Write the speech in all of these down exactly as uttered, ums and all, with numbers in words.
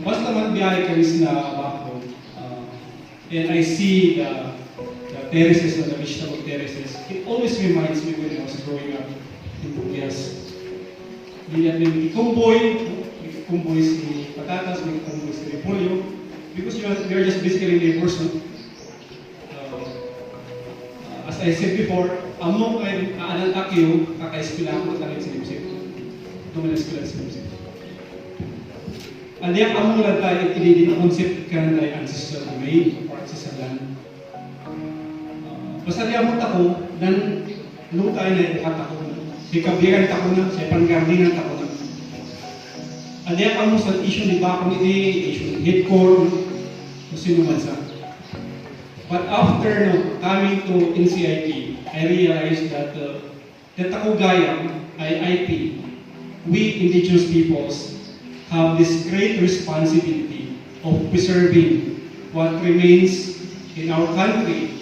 Basta man biyahe kami sina Baco, uh, and I see the, the terraces and the vegetable terraces, it always reminds me when I was growing up in Buguias. Di natin ikumboy, ikumboy si patatas, ikumboy si repolyo, because you are, we are just basically neighbors, no? Uh, as I said before, ammo kay aanan akiw, kakaeskwela ko tayo sa Limsip. Duman eskwela sa Limsip. Ania ammo lang tayo, iti di na concept ka na tayo ancestral domain or ancestral land. Uh, basta di ammo tako, dan lutay na yung katako. Siya kabiyagan tako na, siya panggardinan tako na. Ania ammo sa issue ni Baco ni, issue ni Headcore, kung sino man sa. But after, no, coming to N C I P, I realized that, uh, the Takugayam I I P, we indigenous peoples have this great responsibility of preserving what remains in our country,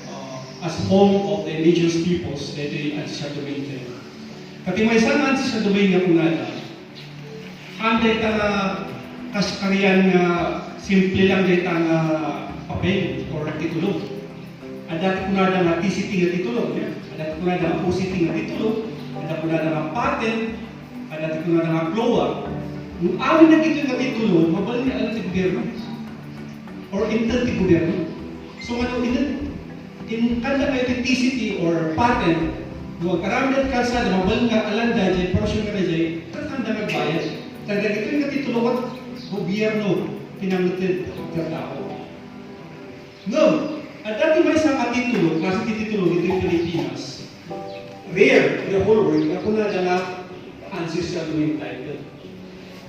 uh, as home of the indigenous peoples, that the ancestral domain. Pati may isang ancestral domain nga kunada, Haan dayta nga kaskarian nga simple lang dayta nga papel or titulo. Adda ti kunada nga T C T nga titulo, ya. Adda ti kunada nga O C T nga titulo, adda kunada nga patent, adda ti kunada nga CLOA. No amin dagitoy nga titulo, mabalin nga alam ti gobierno. Or inted ti gobierno. So, ngano, inin-, in-, kanda kayo ti T C T or patent, no agkaramidan kalsada, mabalin nga alanda, jay, portion nga jay, kanda nagbayad. Kanda dagitoy nga titulo, ket gobierno, pinanguted, kadato. No, adda ti maysa nga titulo, klase ti titulo, ditoy Pilipinas. Rare in the whole world, nga kunada nga ancestral domain title.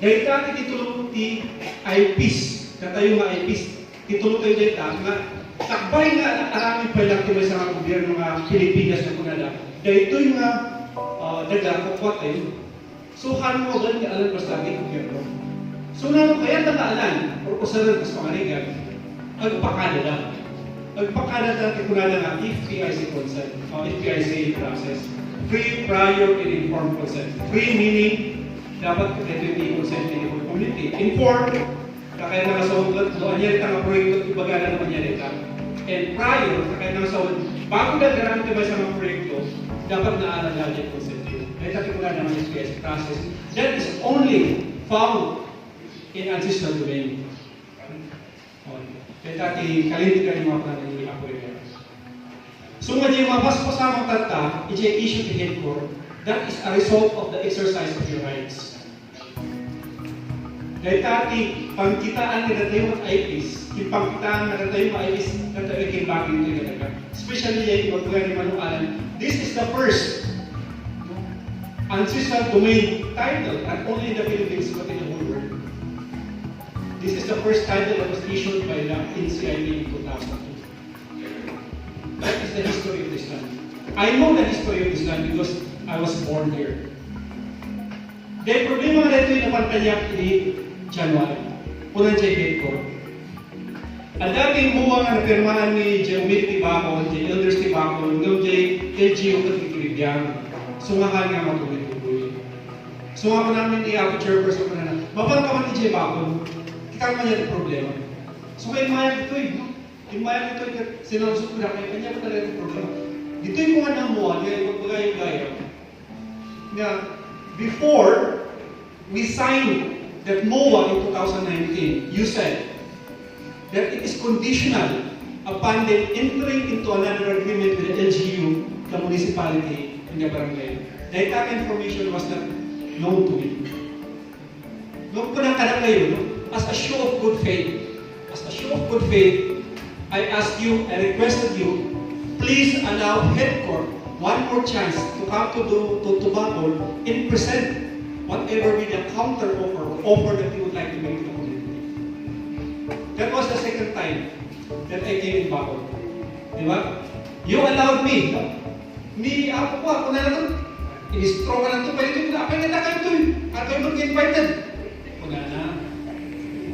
Dayta ti titulo ti I Ps, datayo nga I Ps. Titulo tayo dayta nga sakbay nga aramid pay lang ti maysa nga gobierno nga Pilipinas nga kunada. Daytoy nga, ah, daga, kukua tayo. So, haan mo agad nga alan basta ti gobierno. So, nano kayat nga alan or usaran kas pangarigan? Agpakada da. Agpakada da ti kunada nga F P I C consent, o F P I C process. Free, prior, and informed consent. Free meaning, dapat ito yung consent ni the whole community. Informed, kakaya nga sa ugat, no, anya ita nga proyekto, ibagana naman niya ita. And prior, kakaya nga sa ugat, bago na garante ba sa mga proyekto, dapat naaral na yung consent yun. Kaya sabi ko nga naman yung F P I C process, that is only found in ancestral domain. Kaya ti kalintigan yung mga pangalan ni Apo Rivera. So, nga di mapaspasamak tatta, iti issue ti Headcore, that is a result of the exercise of your rights. Dayta ti pangkitaan nga datayo nga I Ps, ti pangkitaan nga datayo nga I Ps, datayo iti bagay iti nga daga. Especially, yung ibagbagay ni Manong Alan, this is the first ancestral domain title, not only in the Philippines, but in the whole world. This is the first title that was issued by the N C I P in two thousand two. That is the history of this land. I know the history of this land because I was born here. Dahil problema nga dito yung napantayak ni January. Unang J P ko. Ang dating buwan nga napirmahan ni Jerome Tibaco, ni Elders Tibaco, no, J L G O ket ni Kiribian. Sungakan nga matuloy-tuloy. So, ako namin ni Apo Chairperson ko na, "Mabang ka man ni J Baco. Kita man yung problema." So, kay Maya dito eh, no? Kay Maya dito eh, sinalsot ko na kayo, kanya ko talaga yung problema. Dito yung mga namuha, kaya yung gaya. Nga, before we signed that MOA in two thousand nineteen, you said that it is conditional upon them entering into another agreement with the L G U, the municipality, and the barangay. That, that information was not known to me. Nung pinangkada kayo, no? As a show of good faith, as a show of good faith, I asked you, I requested you, please allow Headcore one more chance to come to, to, to Bacol and present whatever be the counter offer or offer that you would like to make to the community. That was the second time that I came in Bacol. Di ba? You allowed me, no? Ni Apo ko, ako na lang. Ini-straw ka lang to, pwede to, apay na lang kayo to eh. Ako yung mag-invited. Wala na.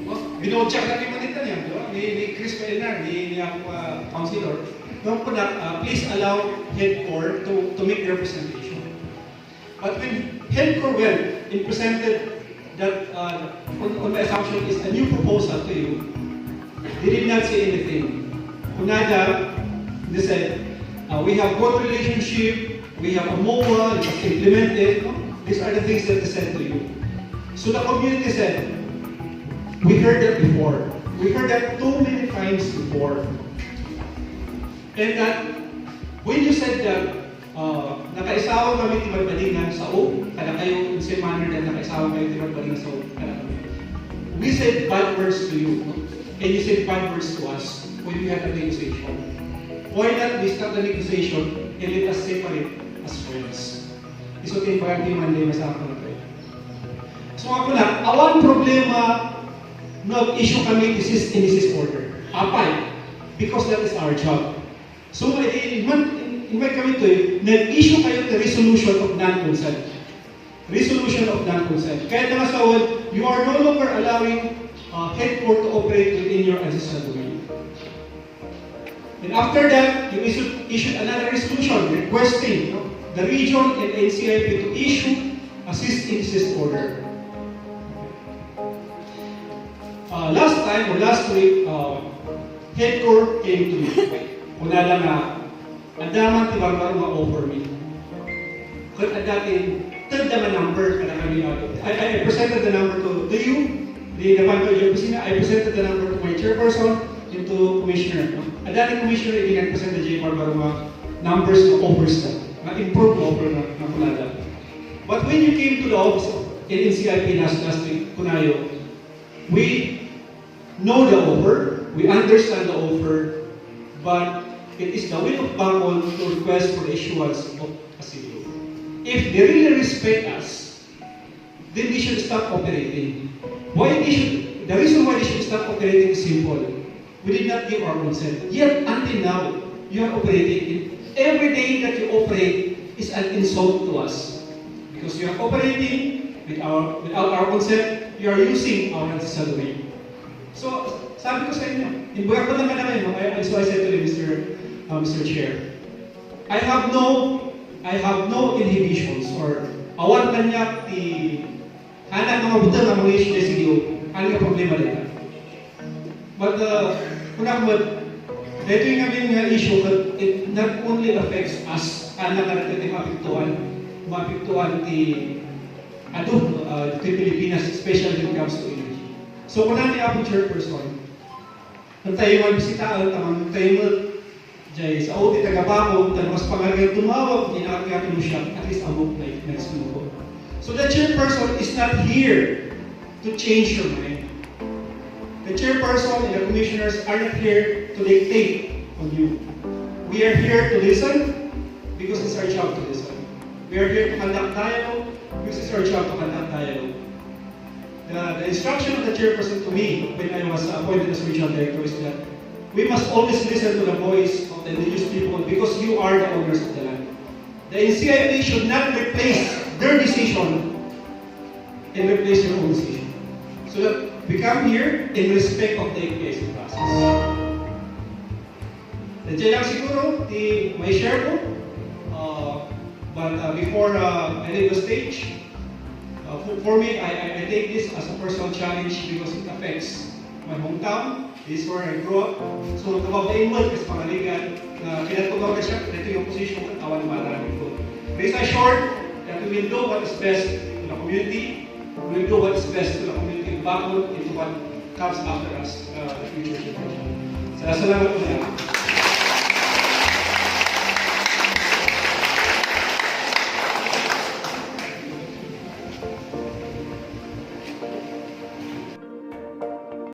Oh, binodyak na kayo manita niya, di ba? Ni, ni Chris Pailnar, ni, ni Apo, ah, Councilor. Nung po na, ah, please allow Headcore to, to make their presentation. But when Headcore went and presented That, uh, on, on my assumption is a new proposal to you. They did not say anything. Kunada, they said, uh, "We have good relationship, we have a MOA, we have implemented." No? These are the things that they said to you. So the community said, "We heard that before. We heard that too many times before." And that, when you said that, uh, "Nakaisawa kami ti badbadingan," sao, kada kayo, in same manner that nakaisawa kayo ti badbadingan sao, kada kami. We said bad words to you, no? And you said bad words to us when we had a negotiation. Why not we stop the negotiation and let us separate as friends? Isu ti imbagak ti Monday, masama ko na. So, ako na, awan problema no issue kami ti cease and desist order. Apay, because that is our job. So, in, in, in my committee, nag-issue kayo ti resolution of non-consent. Resolution of non-consent. Kaya nga sa, you are no longer allowing, uh, head court to operate within your ancestral domain. And after that, you issued, issued another resolution requesting, no, the region and N C I P to issue a cease and desist order. Uh, last time or last week, uh, head court came to me. Kunada nga, "Adda man ti barbaro nga offer mi." Ket adda ti tedda nga number kada kami, uh, I, I presented the number to, to you, the, the one to your opisina. I presented the number to my chairperson and to commissioner, no? Adda ti commissioner, idi nagpresenta diay barbaro nga numbers nga offers na, nga improve nga offer na, nga kunada. But when you came to the office in N C I P last, last week, kunayo, "We know the offer, we understand the offer, but it is the will of Bacol to request for the issuance of a C D O." If they really respect us, then they should stop operating. Why they should, the reason why they should stop operating is simple. We did not give our consent. Yet, until now, you are operating. And every day that you operate is an insult to us. Because you are operating with our, without our consent, you are using our ancestral domain. So, sabi ko sa inyo, imbagak ko lang kanakayo, no? I, so I said to you, Mister uh, Mister Chair, I have no, I have no inhibitions or awan kaniak ti anak nga mabuteng nga mangi-issue ti C D O, ania nga problema dayta? But, uh, kunak met, daytoy ngamin nga issue, but it not only affects us, anak nga daytoy ti maapektuan, maapektuan ti adu, uh, ti Pilipinas, especially when it comes to energy. So, kuna ni Apo Chairperson, "Intayo nga bisitaen, ta mangtayo met diay sao ti taga-Bacol, ta no kas pangarigan tumawag, inakak nga pinusiak, at least ammok na, na istorbo." So the chairperson is not here to change your mind. The chairperson and the commissioners are not here to dictate on you. We are here to listen because it's our job to listen. We are here to conduct dialogue because it's our job to conduct dialogue. The, the instruction of the chairperson to me when I was appointed as regional director is that we must always listen to the voice of the indigenous people because you are the owners of the land. The N C I P should not replace their decision and replace your own decision. So that we come here in respect of the N P I C process. Diay lang siguro ti mai-share ko. Uh, but, uh, before, uh, I leave the stage, uh, for, for me, I, I, I take this as a personal challenge because it affects my hometown. This is where I grew up. So, kababain mo, kas pangarigan, na pinatugawda siya, ito yung position ko, awan marami ko. Rest assured that we will do what is best to the community. We will do what is best to the community of Bacol and to what comes after us, uh, the future generation. Salamat po.